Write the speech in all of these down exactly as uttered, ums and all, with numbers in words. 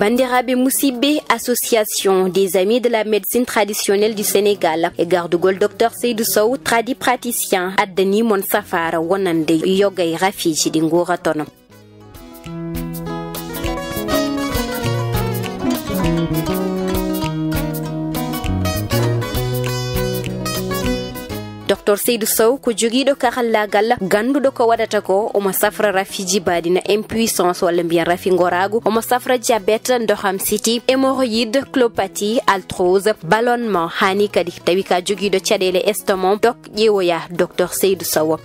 Banndiraaɓe musidɓe, Association des Amis de la Médecine Traditionnelle du Sénégal e gardugol Docteur Seydou Sow, tradipraticien, addanii mon safaara wonande yoga e rafiiji ɗi nguuratono. Docteur Seydou Sow ko jogiiɗo karallaagal, gannduɗo ko waɗata ko, omo safra rafi jibaaɗi na impuissance walla mbiyen rafi ngoraagu, omo safra diabète, ndoham siti, hémorroïde, colopathie, arthrose, ballonnement, hani kadi tawi ka jogiiɗo caɗeele estomac, dok ƴeewoya Docteur Seydou Sow.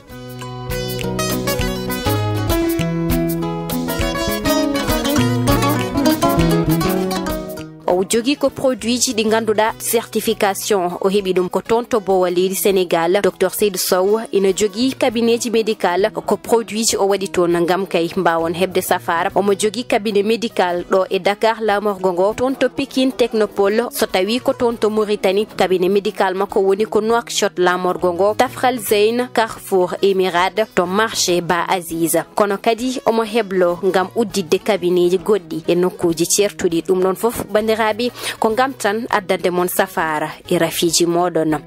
O jogii ko produitji ɗi ngannduɗaa certification o heɓi ɗum ko toon to Boowa leydi Sénégal. Docteur Seydou Sow ina jogii cabinet ji médical, ko produitji o waɗi toon ngam kay mbaawon heɓde safaara. Omo jogii cabinet médical ɗo e Dakar, laamorgo ngo, toon to Pikine Technopole, so tawii ko toon to Mauritanie, cabinet médical makko woni ko Nouakchott, laamorgo ngo, Tafral Zeyn, Carrefour Emirade, to marché Ba Aziz. Kono kadi omo heblo ngam udditde kabinetji goɗɗi e nokkuuji ceertuɗi. Ɗum ɗon fof, banndiraaɓe, ko ngam tan addande mon safaara e rafiiji mooɗon.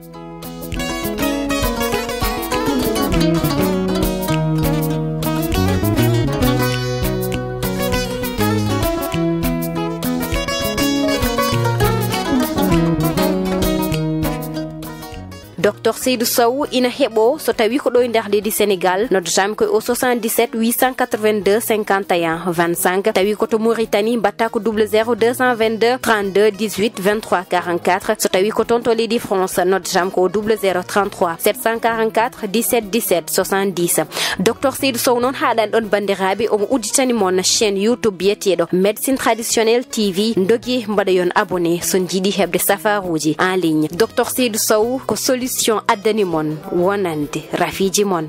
Docteur Seydou Sow ina heɓo so tawi ko ɗo e nder leydi Sénégal, noddatami ko o soixante-dix-sept huit cent quatre-vingt-deux cinquante et un vingt-cinq, tawi ko to Mauritanie, mbatta ko double zéro deux cent vingt-deux trente-deux dix-huit vingt-trois quarante-quatre, so tawi ko toon to leydi France, noddatami ko o double zéro trente-trois sept cent quarante-quatre dix-sept dix-sept soixante-dix. Docteur Seydou Sow noon haaɗani ɗon, banndiraaɓe, omo udditani mon chaîne YouTube biyeteeɗo Médecine Traditionnelle T V. Ndogi mbaɗoyon abonné so njiɗi heɓde safaruuji en ligne. Docteur Seydou Sow ko solution addani mon wonande rafiiji mon.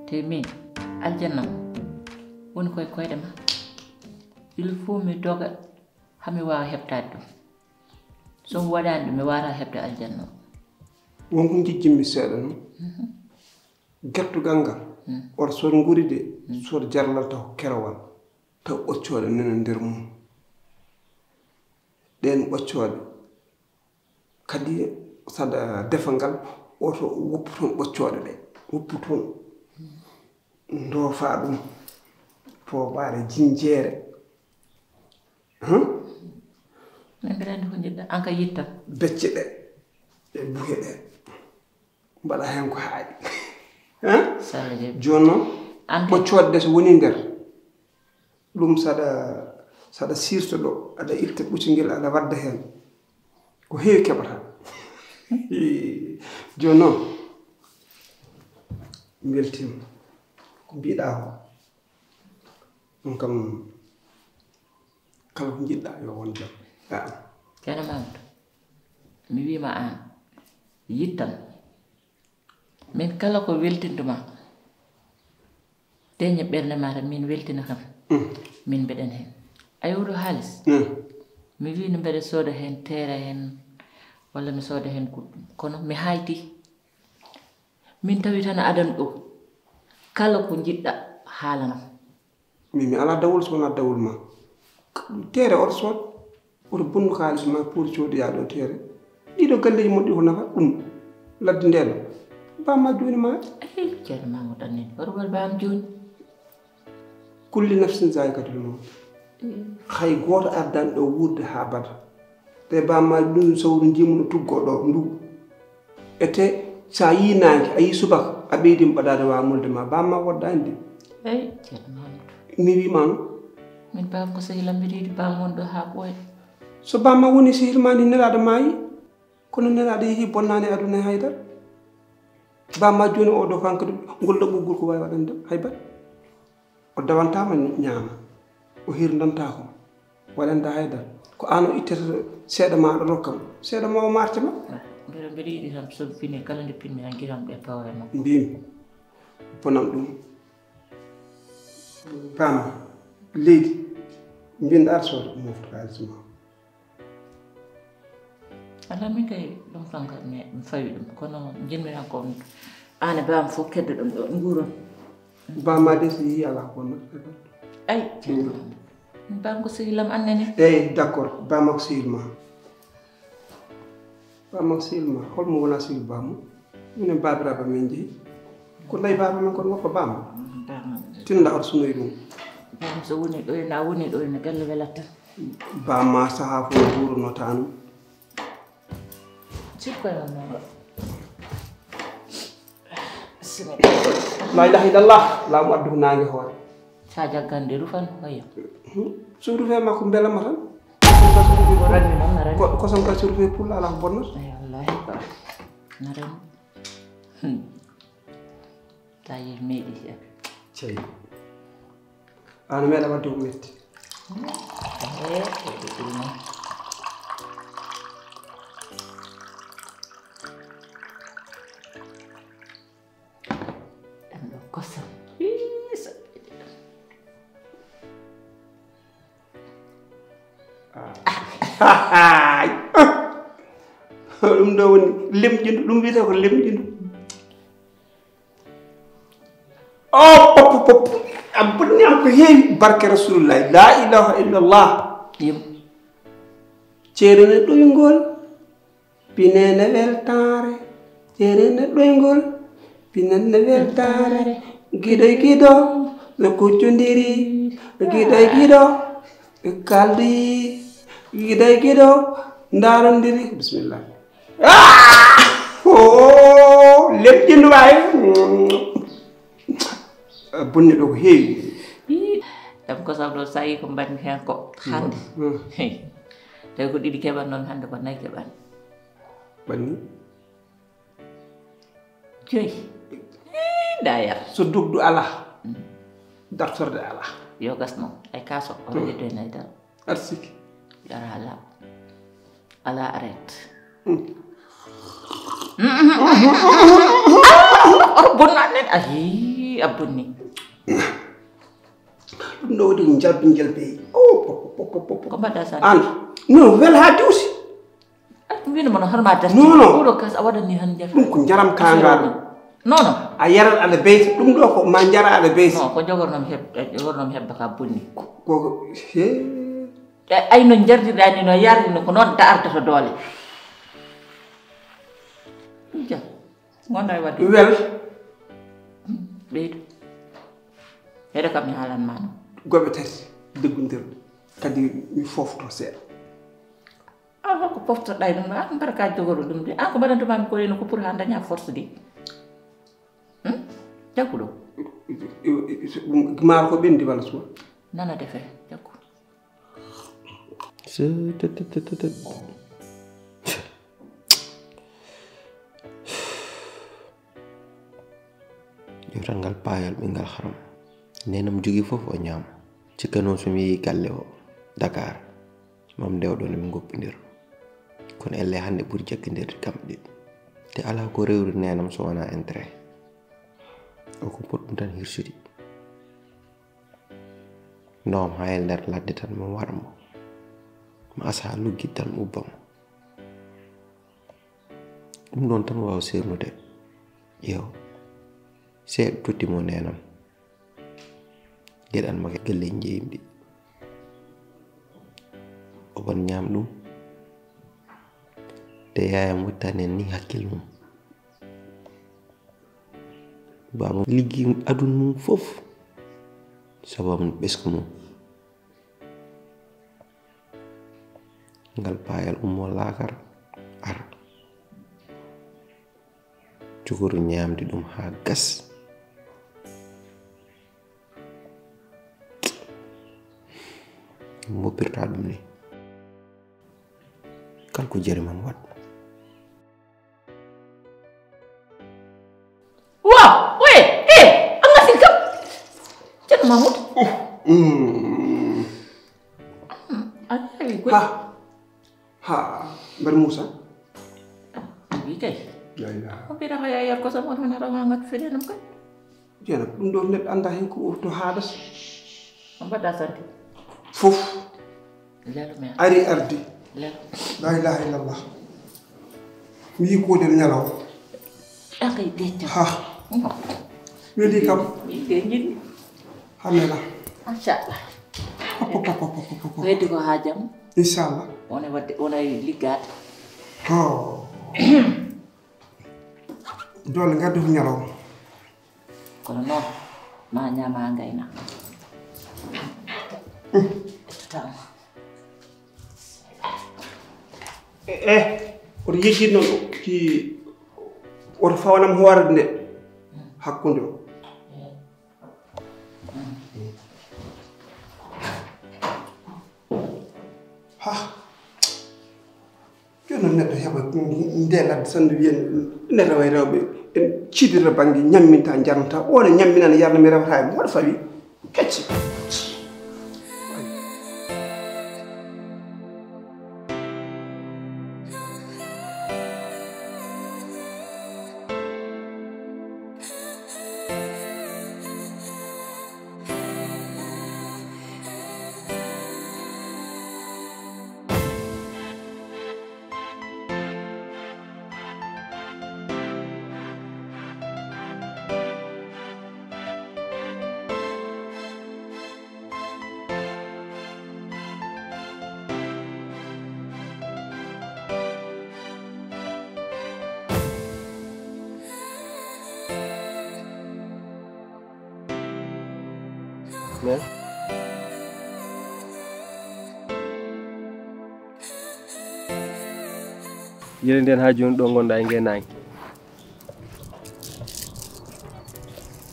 Te min, aljanna o woni koye koyɗe ma. Il faut mi doga, hami waawa heɓtaade ɗum. So mi waɗaani ɗum, mi waawataa heɓde aljanna o. Won ko njejjimmi seeɗa noon. Gertugal ngal, oto sood nguuri de, sood jarlal taw kerewal, taw ɓoccooɗe nena nder mum. Ɗeen ɓoccooɗe, kadi saɗa defa ngal, oto woppu toon ɓoccooɗe ɗe, woppu toon, ndoofa ɗum, poobaare jinjeere. Hum? Min mbiɗa anndi ko njiɗɗa, an ka yitta. Becce ɗe, e buhe ɗe. Mbaɗa heen ko haaɗi. Hein? Salla Diop. Jooni noon, an kay ɓoccooɗe ɗe so woni nder, ɗum saɗa, saɗa siirta ɗo, aɗa itta ɓuccel ngel, aɗa wadda heen. Ko heewi keɓata. Jooni noon, mbeltiima. Ko mbiɗa ko, ɗum kam, kala ko njiɗɗa yo won jam. Ah. Ceerno Mamadou, mi wiima aan, yittam, Min kala ko weltintuma, deñe ɓernde ma tan, min weltina kam. Min mbeɗen heen. A yewdo haalis. Mi wiino mbeɗa sooda heen teere heen, walla mi sooda heen goɗɗum. Kono mi hayti. Min tawi tan adan ɗo. Kala ko njiɗɗa haalanam. Min mi alaa dawol so wonaa dawol ma. Teere oto sood, oto bonnu kaalis ma pour coodoyaa ɗo teere. Ɗiɗo galleeji mon ɗi ko nafa ɗum. Ladde ndee ɗo. Bamma jooni ma. Eyi, ceerno Mamoud Anne. Oto waɗ bam jooni. Kulli nafsin zaa'iqatul mawt. Hay gooto ardan ɗo wuurde haa bada. Te bamma ɗum sawru njimu no tuggo ɗo ndu. Ete, so a yii naange, a yii subaka, a ɓeydi mo ɓadaade waawa molde ma, bamma woɗɗaani de. Eyi, ceerno Mamadou. Mi wii ma no. Min bam ko sehil am, mbiɗa yiɗi bam won ɗo haa ɓooya. So bamma woni sehil ma ni, nelaaɗo maayi, kono nelaaɗo yehi bonnaani aduna e haydara. Bamma jooni o ɗo kanko de, ngol ɗo ɓoggol ko waawi waɗande haybara. O dawantaama ñaama, o hirndantaako, waɗanta haydara. Ko aan o ittata seeɗa ma aɗa rokka mo, seeɗa ma o marta ma. Mbeɗa mbeɗa yiɗi tan so pinne kala nde pinmi tan giram ɗe pawa e makko. Mbimi, bonam ɗum. Pam, leydi, mbinɗa aɗa sooda mofta kaalis ma. Alaa min kay ɗum tan ka mi mi fawi ɗum, kono njiɗmi tan ko aan e baam fof keddoɗon ɗo nguuron. Bamma de so yii alaa ko wonnata. Ay, ceerno. Min bam ko sehil am annene. Eyi, d'accord, bamma ko sehil ma. Bamma ko sehil ma, holmo wona sehil bamma? Minen baabiraaɓe men njehi. Ko ndayi baaba men kon woppa bamma. Tinda oto sunoy ɗum. Bam so woni ɗo ene a woni ɗo ene galle welat tan. Bamma sahaa fof guurunoo tan. Sikkoy on noon. Bismillah. La ilaha illallah, laamu addu ko naange hoore. Sa jaggan de rufan hoyo. So rufe makko mbela ma tan. Ko ranni noon na ranni. Ko kosan ka so rufe pul ala ko bonno. Ay wallahi ko. Na ranni. Hmm. Tawi meɗi. Cey. Ano meɗa wadde ko metti. Eh, eh, eh, eh. Ɗum ɗo kosam. Hii, so ɗum ɗo woni lemƴindu, ɗum wiyetee ko lemƴindu. O pop pop. A bonni am ko heewi barke Rasulullah. La ilaha illallah. Yim. Ceerene ɗoyngol. Pinene weltaare. Ceerene ɗoyngol. Pinene weltaare. Giɗo e giɗo. No kuccondiri. Giɗo e giɗo. Ɓe kaldi. Giɗo e giɗo. Ndarondiri. Bismillah. Ah! Oh, lepƴindu waay. Bonni ɗo ko heewi. Ii, ɗam ko sablo sayi ko mbaɗmi heen ko hannde. Tawi ko ɗiɗi keɓan noon hannde ko nayi keɓan. Ɓanni? Joyi. Ii, dayar. So dogdu alaa. Dartorde alaa. Yo gas noon. Ay kaso. Oɗo heddo e nayi dal. Arsiki. Dara alaa. Alaa arrêt. Oto bonno annen. Ayi, a bonni. Ɗum ɗo waɗi njalbi njalbi. Oh, pop pop pop pop. Ko mbaɗɗa sa? An. No wel ha diwsi. Mbino mono harma darti. Non, non. Oɗo kas a waɗani han njalbi. Ɗum ko njaram kangal. Non, non. A yarat ala beyti. Ɗum ɗo ko ma njara ala beyti. Non, ko jogornomi heb jogornomi hebba ka bonni. Ko he. E ay no njardirɗaa ni no yarri no ko noon da ardata doole. Ja. Ngonda e wadde. Wel. Ɓeydu. Heɗe kam mi haalan ma no. Goɓe tati deggundirɗe. Kadi mi fofto seeɗa. A hoko poftoɗa e ɗum ɗo an mbarka jogoro ɗum de an ko mbaɗantuma mi ko reno ko pour ha daña force de. Hmm? Jaggu ɗo. Maaro ko ɓendi walla suwa? Nana defe jaggu. Yewtal ngal paayol ɓingal haram. Nenam jogi fof o ñaama. Cikkano so mi yehi galle o Dakar. Mam ndewɗo ne min goppindir. Kono elle hannde ɓuri jaggindirde kamɓe ɗiɗi. Te alaa ko rewri nenam so wonaa intérêt. O ko ɓuri ɗum tan hirsude. Noom haa e nder ladde tan mo wara mo. Mo asa haa luggiɗi tan mo ubba mo. Ɗum ɗoon tan waawa seernude. Ƴeew, seeɗa totti mo neenam. Geɗan mo gelle njeeyimɗi. O won ñaam ɗum. Te yaayam wuttani en ni hakkil mum. Baaba liggi adun mum fof. Sababu ɓesngu mum. Ngal paayal ummo laakar ara. Cukoru ñaamdi ɗum haa gas. Moppirta ɗum ni. Kal ko jari mam waɗ. Waaw, oye, eh, a ngasin kam. Ceerno Mahmoud. Mm. A yawi ko. Ha. Ha. Mbar Moussa. Wi kay. La ilaha. Ko mbiɗa ko yayat ko sama wona rawa ngat fede nam kay. Jeena ɗum ɗo neɗɗo anda hen ko to haadata. On mbaɗa santi. Fof Lelo men. Ari ardi. Lelo. La ilaha illallah. Mi yi kodel ñalaw. Akay decca. Ha. Weli kam. Inde jiɗi. Hamela. Machallah. Pop, pop, pop, pop, pop, pop. Weddi ko haajam. Inchallah. Wona wadde wona liggaade. To. Doole ngaddu ko ñalaw. Kono noon ma ñaama a ngayna. Tama. Eh, oto yejjit noon ki oto fawanam hoore nde hakkunde o. Ha. Jooni noon neɗɗo heɓa nde ladde tan nde wiya ene rewa e rewɓe en ciidira bannge ñamminta jarnata o ne ñamminana yarna mi rewata e moɗo fawi kecce. Yele nden ha joni ɗo gonɗa e nge nangue.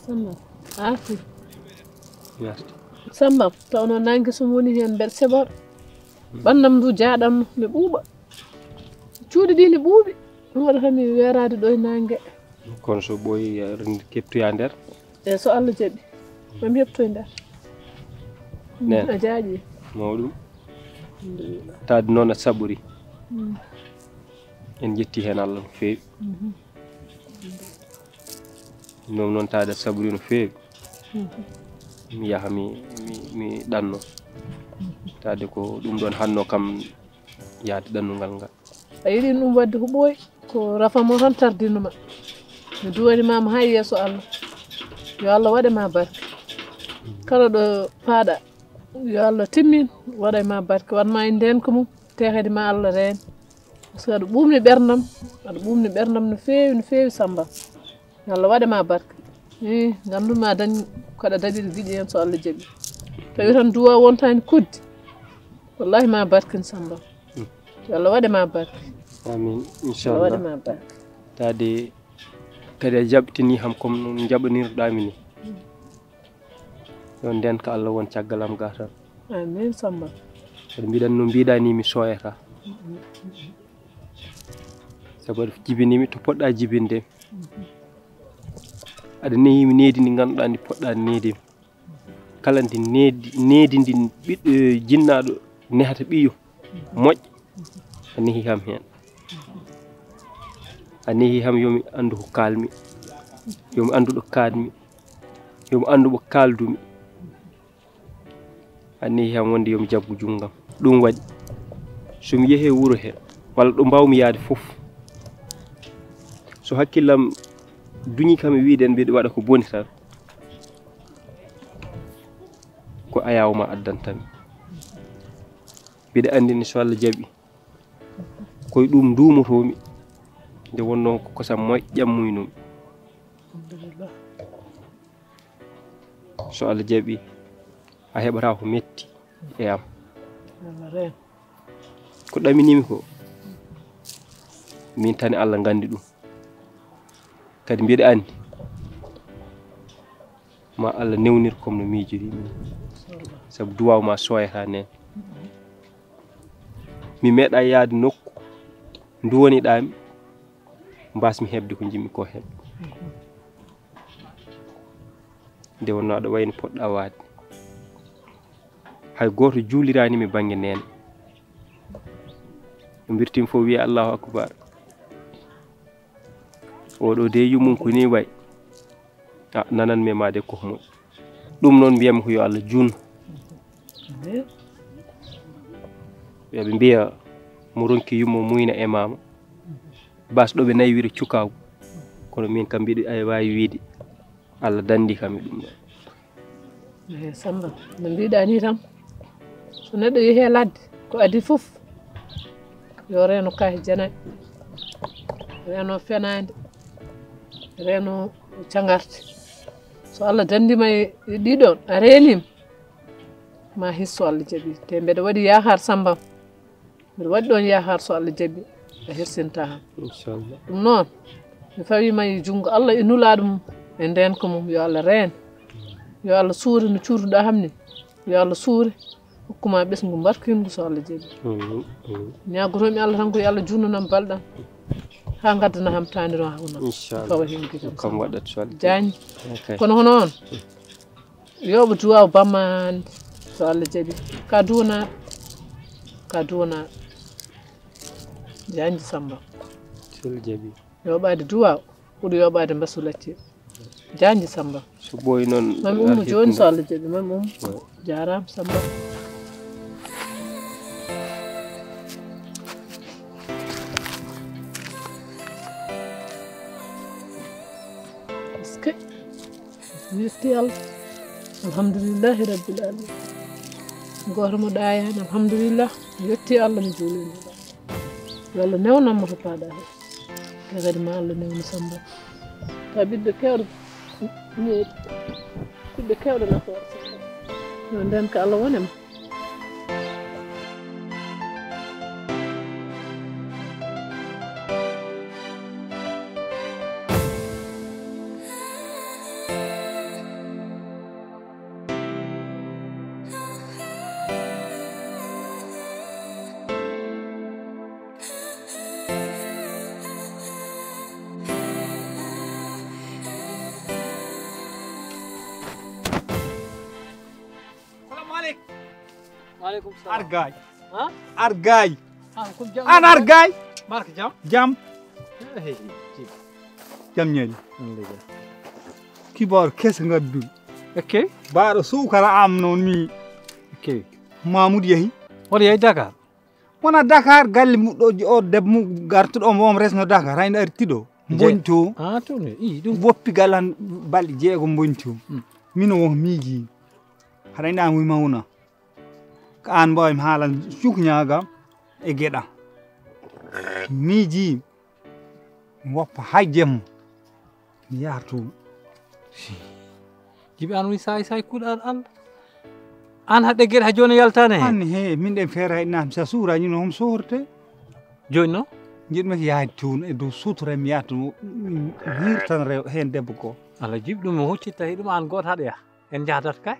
Samba afi. Samba tawno nangue so woni hen mbeɗa seɓor. Ɓandam ndu jaɗanno ne ɓuuɓa. Cuuɗi ɗi ne ɓuuɓi. Ɗum waɗata mi weeraade ɗo e nangue. Kono so ɓooyi aɗa keptoya nder. E so Allah jaɓi. Mami heptoy nder. Nen. A jaaƴi. Mawɗum. Taade noon a saɓori. En jetti heen Allah no feewi. Noon noon taade a saɓori no feewi. Mi yaha mi mi mi ɗanno. Taade ko ɗum ɗoon hanno kam yaade ɗannungal ngal. A yiɗi ɗum wadde ko ɓooyi ko rafa mo tan tardinuma. Mi duwani mama ha yeeso Allah. Yo Allah waɗe ma barke. Kala ɗo paaɗa yo Allah timmin waɗa ma barke waɗma e ndenka mum te kadi ma Allah reen. Parce que aɗa ɓuumni ɓerndam aɗa ɓuumni ɓerndam no feewi no feewi Samba. Yo Allah waɗe ma barke. I ganduma dañ ko aɗa daɗiri giƴi hen so Allah jaɓi. Tawi tan duwa wontani kuddi. Wallahi ma barkin Samba. Yo Allah waɗe ma barke. Amin Allah waɗe inchallah. Ma barke. Taade kadi a jaɓtini ham comme no jaɓanirɗami ni. Yo ndenka Allah won caggal am ga tan. Amin Samba. Aɗa mbiɗan no mbiɗani mi soyata. Sabu aɗa jibinimi to poɗɗa jibinde. Aɗa nehimi nehdi ndi ganduɗa ndi poɗɗa nehdi. Kala ndi nehdi nehdi ndi ɓiɗɗo jinnaɗo nehata ɓiyo moƴƴo. A nehi kam hen. A nehi kam yomi andu ko kalmi. Yomi andu ɗo kaɗmi. Yo mi anndu mo kaaldumi. Anniyi am wonde yo mi jaggu junngam. Ɗum waɗi, so mi yehee wuro he, walla ɗo mbaawmi yahde fof, so hakkillam duñii kam e wiide mbiɗa waɗa ko boni tan, ko ayaawo ma addanta mi. Mbiɗa anndi ni so Allah jaɓi, ko e ɗum nduumotoomi, nde wonnoo ko kosam moƴƴam muynumi. So Allah jaɓi, a heɓataa ko metti e am. Ko ɗaminimi ko, min tan e Allah nganndi ɗum. Kadi mbiɗa anndi, ma Allah newnir comme no miijiri min. Sabu duwaaw ma sooyataa neen. Mi meeɗaa yahde nokku ndu woniɗaami, mbaasmi heɓde ko njiɗmi ko heɓ. Nde wonnoo aɗa wayi no poɗɗaa waade. Hay gooto juuliraani mi bannge neen. Mbirtin fof wiya Allahu Akbar. Oɗo de yummum ko ni wayi. A, nanan mi ma de ko moƴƴi. Ɗum noon mbiyami ko yo Allah juun. Yo ɓe mbiya mo ronki yummo muyna e mama. Bas ɗo ɓe naywiri cukaagu. Kono min kam mbiɗo ay waawi wiide. Allah danndi kam e ɗum ɗo. Eyi, Samba, no mbiɗa ni tan, so neɗɗo yehi e ladde, ko adii fof, yo reeno kaahe jenayi, reeno fenaande, reeno cangarte. So Allah danndima e, e ɗiɗon, a reenima, ma his so Allah jaɓi. Te mbeɗa waɗi yaakaar Samba. Mbiɗa waɗi ɗon yaakaar so Allah jaɓi, a hersinta han. Inchallah. Ɗum noon, mi fawima e junngo Allah e nulaaɗo mum, e ndeenka mum, yo Allah reen. Yo Allah suure no cuurduɗaa ham ni. Yo Allah suure, hokkuma ɓesngu mbarkiingu so Allah jaɓi. Amin, amin. Ñaagotomi Allah tan ko yo Allah junnanam balɗam. Haa ngaddana ham taaniro hakkunam. Inchallah. Fawa heen gite. Kam waɗat so Allah jaɓi. Jaañ. Ok. Kono hono on, yoɓo duwaaw bammaande so Allah jaɓi. Ka duwanaɗo, ka duwanaɗo. Jaanji Samba. So Allah jaɓi. Yoɓaade duwaaw, ɓuri yoɓaade mbasu lacce. Jaanji Samba. So ɓooyi noon. Mami ummo jooni so Allah jaɓi, mami ummo. Jaaraama Samba. Est-ce que mi yetti Allah? Alhamdulillahi Rabbil Alamin. Gooto mo ɗayaani, alhamdulillah. Mi yetti Allah, mi juuli e Nulaaɗo. Yo Allah newnam mo to paaɗa he. Te kadi ma Allah newnu Samba. Ka ɓiɗɗo kewɗo, ɓiɗɗo kewɗo nafoore Samba. Yo ndeenka Allah wone ma. Salamu aleykum. Waaleykum salam. Ar gaay. Ha? Ar gaay. Ah, ko jam. An ar gaay. Barka jam. Jam. Eh, eh, eh. Jam ñaali. Alhamdulillah. Kibar kes ngaddu. Ok. Baɗo sukara am non mi. Ok. Mamoud yahi. Wala yahi Dakar. Wona Dakar galle muɗɗo o debbo mu gartuɗo omo resno Dakar hayno artiɗo. Bonto. Ah, to ne. I ɗum. Woppi galan balɗe jeego bonto. Hmm. Mino wo miiji. Haɗa ina muy mawna. Ko aan mbaawmi haalande cukñaaga e geɗa. Miiji mi woppa hay jemma mi yaha toon. Jibi an woni saay saay kuuɗo an Allah. An haɗde geɗe ha jooni yaltaani heen. An he min ɗen feera e nam sa suuraani no hom soorte. Jooni no? Njiɗmi ko yaade toon e dow sutura mi yaha toon mi hirtan rew heen debbo ko. Allah jibi ɗum mi huccitta he ɗum an gooto haɗa yaha. En njahadat kay.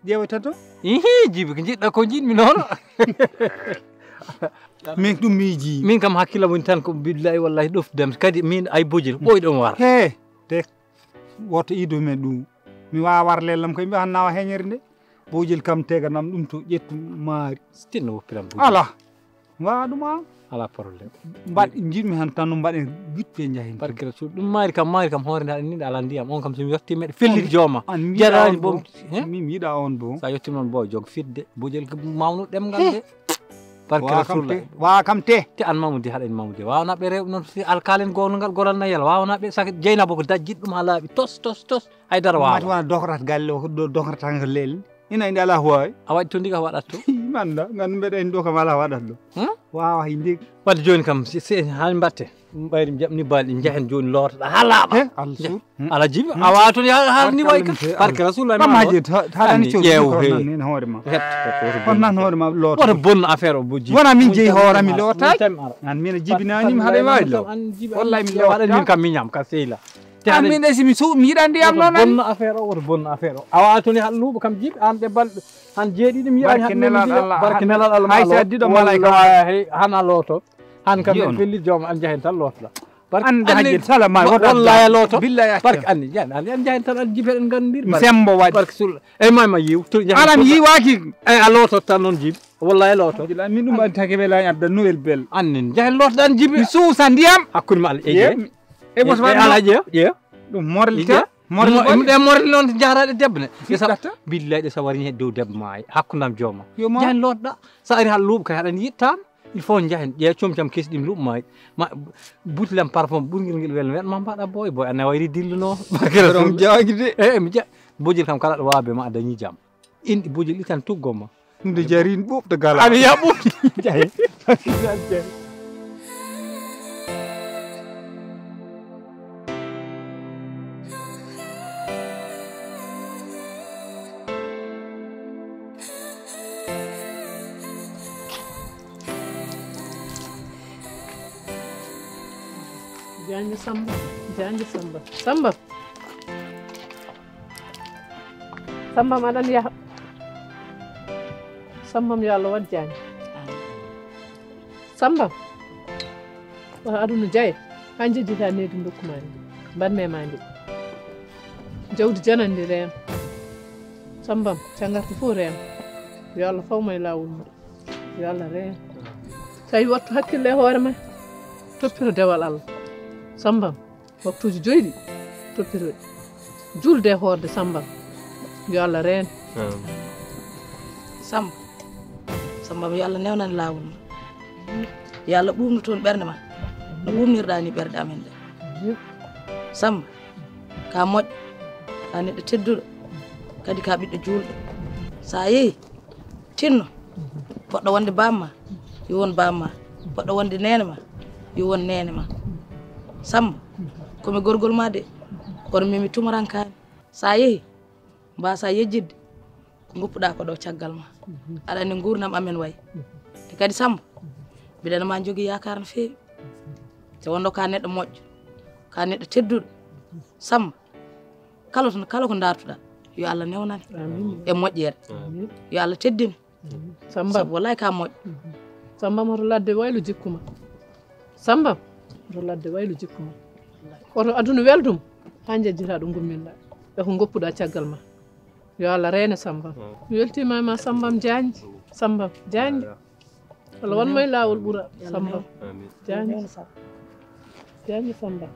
Ƴeewata to? Ihi, jibi ko njiɗɗa ko njiɗmi noon. Min ɗum miiji. Min kam hakkillam woni tan ko billahi wallahi ɗofdam kadi min ay bojel ɓooyɗo mi wara. He, te woto ido men ɗum. Mi wawa war lellam kay mbiya hanna wa heñere nde. Bojel kam teganam ɗum to ƴettu maari. Stinno woppiram bojel. Ala. Waɗuma. Ala problème. Mbaɗ, njiɗmi han tan no mbaɗen witte njahen. Barke Rasul. Ɗum maari kam, maari kam hoore nde aɗa ni nde ala ndiyam. On kam so mi yotti meɗe fellit jooma. An mi yiɗa on bo. He? Min mi yiɗa on bo. Sa yotti noon bo jog fitde. Bojel mawno ɗemngal de. Barke Rasul. Wa kam te. Te an Mamoudi haɗen Mamoudi. Wawana ɓe rew noon si alkalen gongal golal na yal. Wawana ɓe sak jeynabo ko dajjit ɗum ha laaɓi. Tos, tos, tos. Haydara wawa. Mati wona dokrat galle o, do-, dokrat tan ko leel. Ina inde ala huwawi. A waɗi to ndiga waɗat to. Manda, ngan mbeɗa en ɗo kam ala waɗat ɗo. Hmm? Wawa hay ndig. Wadde joni kam, si, si, han mbatte. Ɗum ɓayri mi jaɓni baali, jahen joni lootoɗa ha laaɓa. He, Allah suur. Hmm. Ala jibi, a wawa toon ha, ha ni wayi kam. Barke Rasulullah. Kam haji, ta, ta dani cewti ko nan hoore ma. Ko nan hoore ma looto. Wata bonno affaire o bo jibi. Wona min jeyi hoore mi lootaay. An min jibinani mi haɗa wawi lo. Wallahi mi lootaay. Min kam mi ñam ka seyla. Te an min ɗe si mi su-, mi yiɗa ndiyam noon, an. Bonno affaire o, woto bonno affaire o. A wawa toon e haɗa luuɓa kam jiiɓi, an ɗe balɗe, han jeeɗiɗi mi yiɗani haɗa nelal Allah, barke nelal Allah. Hay sa diɗo malaika. Wallahi, hana looto. Han kam en felli jooma, an jahen tan lootoɗa. Barke an hajji sala ma, woto wallahi a looto. Billahi acca. Barke anni, jan, an, an jahen tan, an jiiɓi, en gandir. Mi sembo waɗi. Barke sul. Ey, ma, ma yiw. Ala mi yiwaki. Ey, a looto tan noon jiiɓi. Wallahi a looto. Billahi min ɗum an take wela adda Noël bel. An nin jahen lootoɗa an jiiɓi. Mi suusa ndiyam. Hakkunde ma Allah. Ey, ey. E bos waɗ ala jeeya, jeeya. Ɗum morlita. Morli ɗe morli noon jahraɗe debbo ne. Ɗe sa-, billahi ɗe sa warini hedde dow debbo ma ay. Hakkundam jooma. Yo ma. Jahen lootoɗa. Sa ari hal luuɓo kay haɗani yittama. Il faut jahen. Ƴeew comcam kesɗi ɗum luuɓo ma ay. Ma butilam parfum ɓurngel ngel wel. Wiyat ma mbaɗa boy, boy. Ana wayri dilluno. Barke Rasul. Ɗum jaagi de. Eh, mi ja-, bojel kam kala ɗo wawa be ma a dañi jam. Inɗi bojel itan tuggo ma. Nde jarin ɓuuɓ to gala. Aɗa yiya ɓuuɓ. Jaye. Jaanjo Samba, jaanjo Samba. Samba. Samba, maɗan yaha. Samba, mi yo Allah waɗ jaañ. Samba, wata aduna jaye. Ha jejjita neydi dokkuma ndi. Mbaɗme ma ndi. Jawdi janandi reeno. Samba, cangarta fof reeno. Yo Allah fawma e laawol mum. Yo Allah reeno. Tawi wattu hakkille e hoore ma. Toppito dewal Allah. Samba. Waktuuji joyi ɗi toppitoɗi. Julde e hoorde Samba. Yo Allah reen. Amin. Samba. Samba, yo Allah newnan laawol ma. Yo Allah ɓuuɓnu toon ɓernde ma. No ɓuuɓnirɗa ni ɓerɗe amen ɗe. Samba, ka moƴƴo, ka neɗɗo tedduɗo, kadi ka ɓiɗɗo juulɗo. Sa yehi, tinno, poɗɗo wonde bamma, yo won bamma. Poɗɗo wonde neene ma, yo won neene ma. Samba, ko mi gorgol ma de, kono mi, mi tumurankaani. Sa yehi, mbasa yejjidde, ko ngoppuɗa ko ɗo caggal ma. Aɗa anndi nguurndam amen wayi. Te kadi Samba, mbiɗa ma jogii yaakaar no feewi. Te wonno ka neɗɗo moƴƴo, ka neɗɗo tedduɗo. Samba, kala to, kala ko dartuɗa, yo Allah newnane. Amin. E moƴƴere. Amin. Yo Allah teddin. Samba. Sabu wallahi ka moƴƴo. Samba, moto ladde waylo jikku ma. Samba, moto ladde waylo jikku ma. Oto aduna weldum, ha jejjita ɗo gumminɗa. E ko goppuɗa caggal ma. Yo Allah reene Samba. Mi weltima e ma Sambam Diagne. Sambam Diagne. Allah wan may laawol ɓura Samba. Amin. Diagne. Diagne Samba.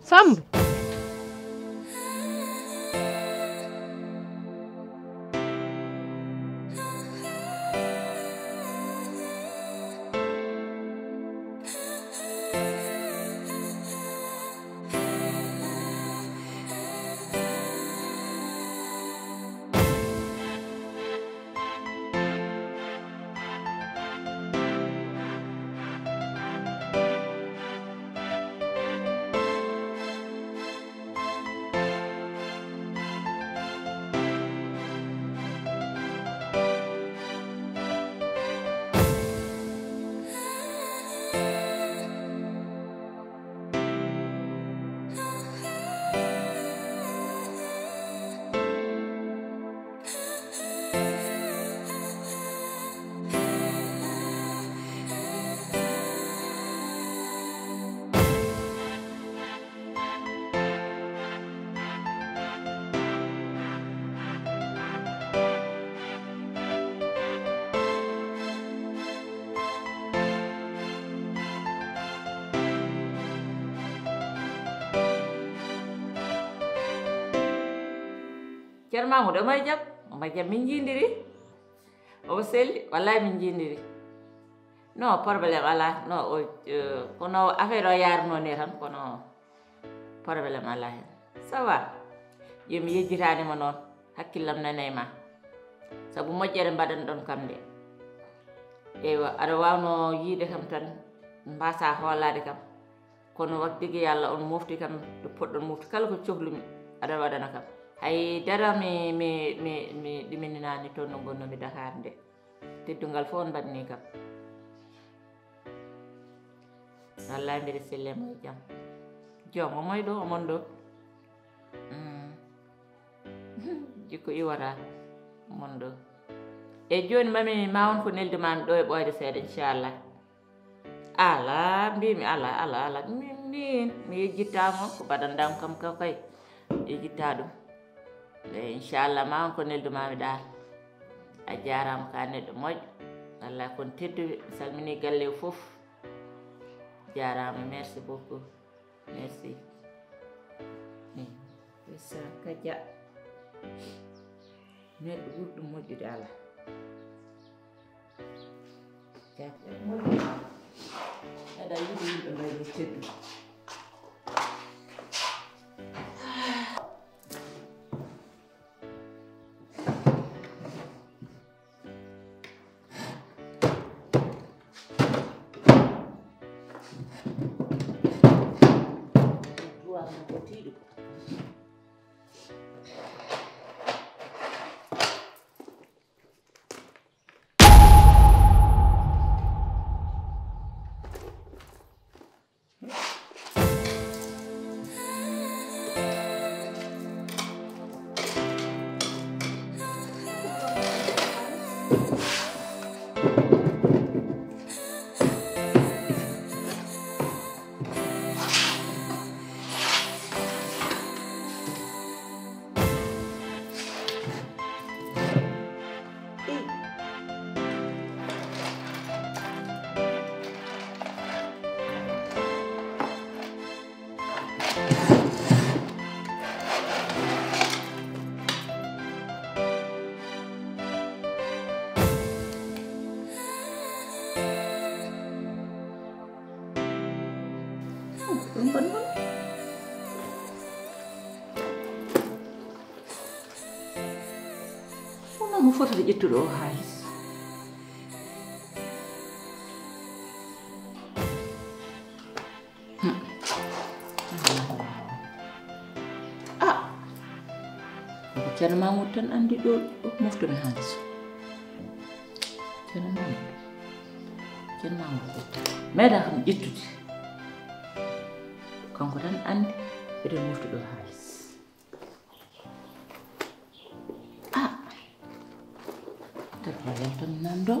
Samba. Ceerno Mamoudou, omo e jam? Omo e jam, min njiidiri. Omo selli, wallahi min njiidiri. No, problème alaa. No, o, eh, kono affaire o yaarunoo ni tan, kono problème alaa heen. Ça va. Yo mi yejjitaani mo noon, hakkillam nana e ma. Sabu moƴƴere mbaɗanɗon kam nde. Eywa, aɗa waawnoo yiide kam tan, mbaasaa hoolaade kam. Kono wax dëgg Yàlla, on mofti kam to poɗɗon mofti, kala ko cohlumi aɗa waɗana kam. Hay dara mi, mi, mi, mi ɗimininaani toon no ngonnomi Dakar nde. Teddungal fof on mbaɗni kam. Wallahi mbiɗa selli mo e jam. Joom, omo e ɗo, omon ɗo. Mm. Jikko iwata, omon ɗo. E jooni mami ma won ko neldumami ɗo e ɓooyde seeɗa, inchallah. Alaa, mbimi alaa, alaa, alaa. Min, min, mi yejjittaa mo, ko mbaɗanɗaa kam ka kay. Yejjittaa ɗum. E inchallah, ma won ko neldumami ɗaal. A jaaraama, ka neɗɗo moƴƴo. Wallahi kon tedduɓe, mi salmini galle o fof. Jaaraama, merci beaucoup. Merci. Ndeysaan, Kaja. Neɗɗo ɓuri ɗum moƴƴude alaa. Kaja moƴƴude alaa. Aɗa yiɗi yimɓe mbayno tedduɓe. Ɗum mbaɗ noon. Wonno mo fotata ƴettude o haalis. Hmm. Ah! Ko Ceerno Mamoudou tan anndi ɗo, ɗo moftomi haalis. Ceerno Mamoudou. Ceerno Mamoudou ƴetta. Meeɗa kam ƴettude. Kanko tan anndi eɗen mofti ɗo haalis. Ah! Tawi ko yaltan nan ɗo.